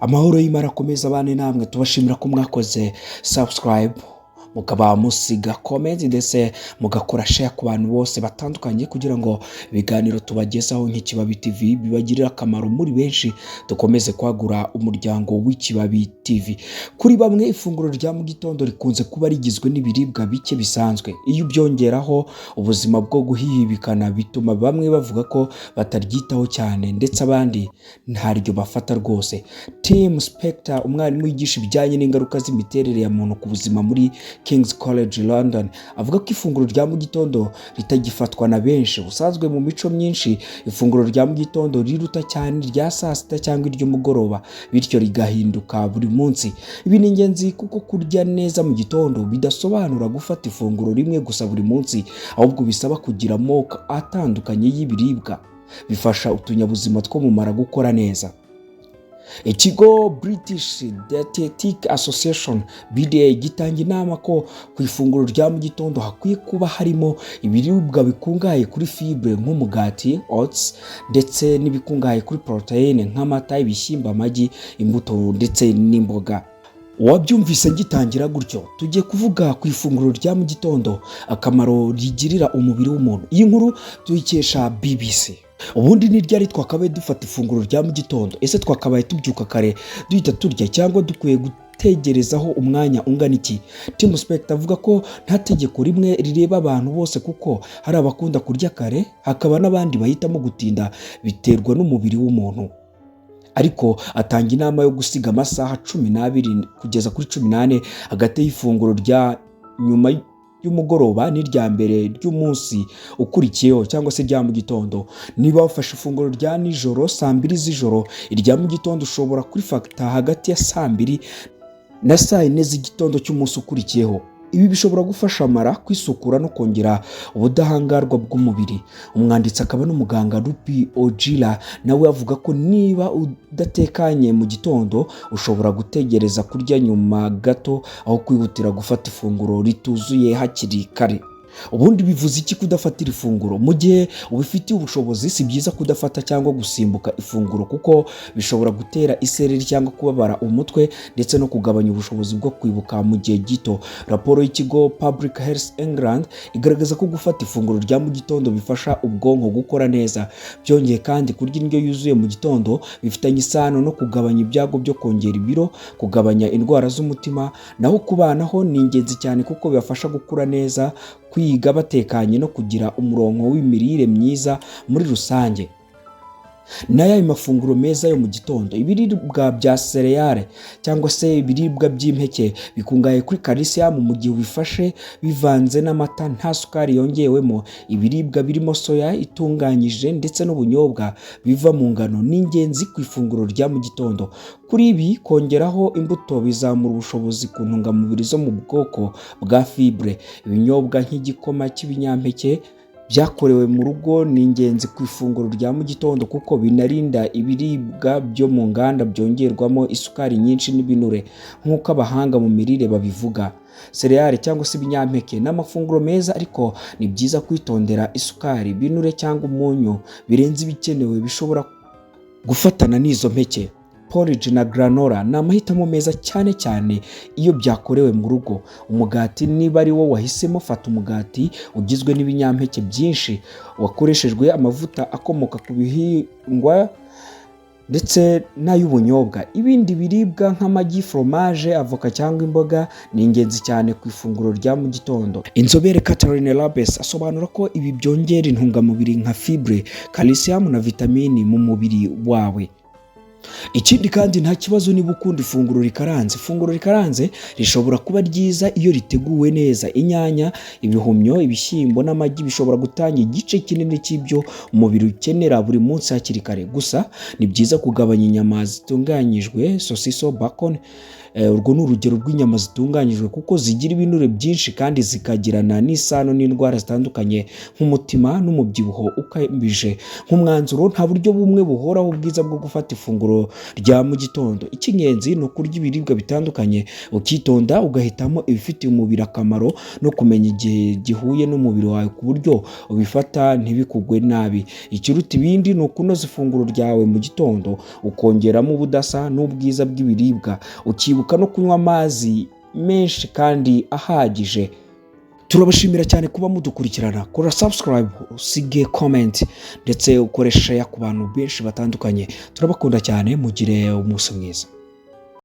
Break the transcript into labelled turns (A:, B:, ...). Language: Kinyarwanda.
A: Amahoro y'Imana akomeza abane namwe. Tubashimira ko mwakoze subscribe, mukaba musiga comment, ndetse mugakora share ku bantu bose batandukanye, kugira ngo ibiganiro tubagezaho nk'Ikibabi TV bibagirire akamaro muri benshi, dukomeze kwagura umuryango w'Ikibabi TV. Kuri bamwe, ifunguro rya mu gitondo rikunze kuba rigizwe n'ibiribwa bike bisanzwe. Iyo ubyongeraho ubuzima bwo guhihibikana, bituma bamwe bavuga ko bataryitaho cyane, ndetse abandi ntaryo bafata rwose. Tim Spector, umwarimu wigisha ibijyanye n'ingaruka z'imiterere ya muntu ku buzima muri King's College London, avuga ko ifunguro rya mu gitondo ritagifatwa na benshi. Ubusanzwe mu mico myinshi, ifunguro rya mu gitondo riruta cyane irya saa sita cyangwa iry'umugoroba, bityo rigahinduka buri munsi. Ibi ni ingenzi kuko kurya neza mu gitondo bidasobanura gufata ifunguro rimwe gusa buri munsi, ahubwo bisaba kugira amoko atandukanye y'ibiribwa bifasha utunyabuzima two mu mara gukora neza. Ikigo British Dietetic Association, BDA, gitanga inama ko ku ifunguro rya mu gitondo hakwiye kuba harimo ibiribwa bikungahaye kuri fibre nk'umugati, oats, ndetse n'ibikungahaye kuri poroteyine nk'amata, ibishyimbo, amagi, imbuto ndetse n'imboga. Wabyumvise ngitangira gutyo, tugiye kuvuga ku ifunguro rya mu gitondo, akamaro rigirira umubiri w'umuntu. Iyi nkuru tuyikesha BBC. Ubundi ni ryari twakabaye dufata ifunguro rya mu gitondo? Ese twakabaye tubyuka kare duhita turya, cyangwa dukwiye gutegerezaho umwanya ungana iki? Tim Spector avuga ko nta tegeko rimwe rireba abantu bose, kuko hari abakunda kurya kare, hakaba n'abandi bahitamo gutinda, biterwa n'umubiri w'umuntu. Ariko atanga inama yo gusiga amasaha 12 kugeza kuri 14 hagati y'ifunguro rya nyuma y'umugoroba n'irya mbere ry'umunsi ukurikiyeho, cyangwa se rya mu gitondo. Niba wafashe ifunguro rya nijoro saa 2 z'ijoro, irya mu gitondo ushobora kurifata hagati ya saa 2 na saa 4 z'igitondo cy'umunsi ukurikiyeho. Ibi bishobora gufasha amara kwisukura no kongera ubudahangarwa bw'umubiri. Umwanditsi akaba n'umuganga Rupi Ojila nawe avuga ko niba udatekanye mu gitondo, ushobora gutegereza kurya nyuma gato aho kwihutira gufata ifunguro rituzuye hakiri kare. Ubundi bivuze iki kudafatira ifunguro? Mu gihe ubifitiye ubushobozi, si byiza kudafata cyangwa gusimbuka ifunguro, kuko bishobora gutera isereri cyangwa kubabara umutwe, ndetse no kugabanya ubushobozi bwo kwibuka mu gihe gito. Raporo y'ikigo Public Health England igaragaza ko gufata ifunguro rya mu gitondo bifasha ubwonko gukora neza. Byongeye kandi, kurya indyo yuzuye mu gitondo bifitanye isano no kugabanya ibyago byo kongera ibiro, kugabanya indwara z'umutima. Naho ku bana ho ni ingenzi cyane, kuko bibafasha gukura neza, kwiga batekanye no kugira umurongo w'imirire myiza muri rusange. N'ayayo mafunguro meza yo mu gitondo? Ibiribwa bya céréales cyangwa se ibiribwa by'impeke bikungahaye kuri calcium mu gihe ubifashe bivanze n'amata nta sukari yongewemo. Ibiribwa birimo soya itunganyije ndetse n'ubunyobwa biva mu ngano ni ingenzi ku ifunguro rya mu gitondo. Kuri ibi kongeraho imbuto bizamura ubushobozi ku ntungamubiri zo mu bwoko bwa fibre. Ibinyobwa nk'igikoma cy'ibinyampeke byakorewe mu rugo ni ingenzi ku ifunguro rya mu gitondo, kuko binarinda ibiribwa byo mu nganda byongerwamo isukari nyinshi n'ibinure, nk'uko abahanga mu mirire babivuga. Céréales cyangwa se ibinyampeke ni amafunguro meza, ariko ni byiza kwitondera isukari, ibinure cyangwa umunyu birenze ibikenewe bishobora gufatana n'izo mpeke. Porridge na granola ni amahitamo meza, cyane cyane iyo byakorewe mu rugo. Umugati, niba ari wo wahisemo, fata umugati ugizwe n'ibinyampeke byinshi, wakoreshejwe amavuta akomoka ku bihingwa ndetse n'ay'ubunyobwa. Ibindi biribwa nk'amagi, foromaje, avoka cyangwa imboga ni ingenzi cyane ku ifunguro rya mu gitondo. Inzobere Catherine Labes asobanura ko ibi byongera intungamubiri nka fibre, calcium na vitamini mu mubiri wawe. Ikindi kandi, nta kibazo niba ukunda ifunguro rikaranze. Ifunguro rikaranze rishobora kuba ryiza iyo riteguwe neza. Inyanya, ibihumyo, ibishyimbo n'amagi bishobora gutanga igice kinini cy'ibyo umubiri ukenera buri munsi hakiri kare. Gusa ni byiza kugabanya inyama zitunganyijwe, sosiso, bacon, urwo ni urugero rw'inyama zitunganyijwe, kuko zigira ibinure byinshi kandi zikagirana n'isano n'indwara zitandukanye nk'umutima n'umubyibuho ukabije. Nk'umwanzuro, nta buryo bumwe buhoraho bwiza bwo gufata ifunguro. ifunguro rya mu gitondo. Icy'ingenzi ni ukurya ibiribwa bitandukanye, ukitonda ugahitamo ibifitiye umubiri akamaro no kumenya igihe gihuye n'umubiri wawe ku buryo ubifata ntibikugwe nabi. Ikiruta ibindi ni ukunoza ifunguro ryawe mu gitondo, ukongeramo ubudasa n'ubwiza bw'ibiribwa, ukibuka no kunywa amazi menshi kandi ahagije. Turabashimira cyane kuba mudukurikirana. Kora subscribe, usige comment ndetse ukore share ku bantu benshi batandukanye. Turabakunda cyane, mugire umunsi mwiza.